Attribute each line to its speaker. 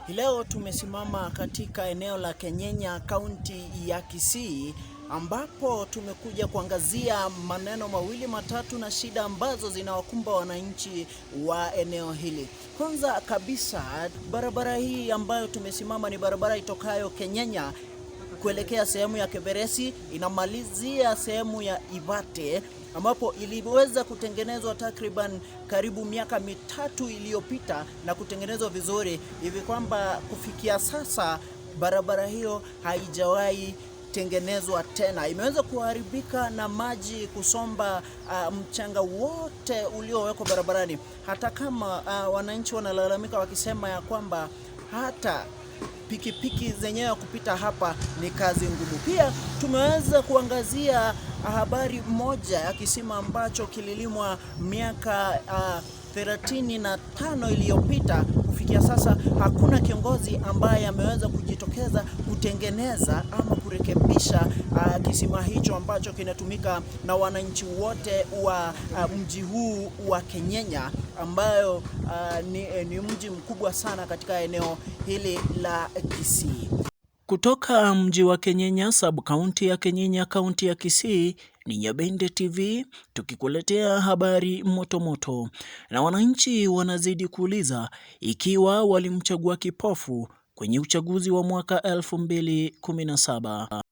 Speaker 1: Hii leo tumesimama katika eneo la Kenyenya, kaunti ya Kisii, ambapo tumekuja kuangazia maneno mawili matatu na shida ambazo zinawakumba wananchi wa eneo hili. Kwanza kabisa, barabara hii ambayo tumesimama ni barabara itokayo Kenyenya kuelekea sehemu ya Keberesi, inamalizia sehemu ya Ivate ambapo iliweza kutengenezwa takriban karibu miaka 3 iliyopita na kutengenezwa vizuri hivi kwamba kufikia sasa barabara hiyo haijawahi tengenezwa tena. Imeweza kuharibika na maji kusomba mchanga wote uliowekwa barabarani, hata kama wananchi wanalalamika wakisema ya kwamba hata pikipiki zenyewe kupita hapa ni kazi ngumu. Pia tumeweza kuangazia habari moja ya kisima ambacho kililimwa miaka 35 iliyopita. Kufikia sasa hakuna kiongozi ambaye ameweza kujitokeza kutengeneza ama kurekebisha kisima hicho ambacho kinatumika na wananchi wote wa mji huu wa Kenyenya ambayo ni mji mkubwa sana katika eneo hili la Kisii. Kutoka mji wa Kenyenya, sub kaunti ya Kenyenya, kaunti ya Kisii, ni Nyabende TV tukikuletea habari motomoto moto. Na wananchi wanazidi kuuliza ikiwa walimchagua kipofu kwenye uchaguzi wa mwaka 2017.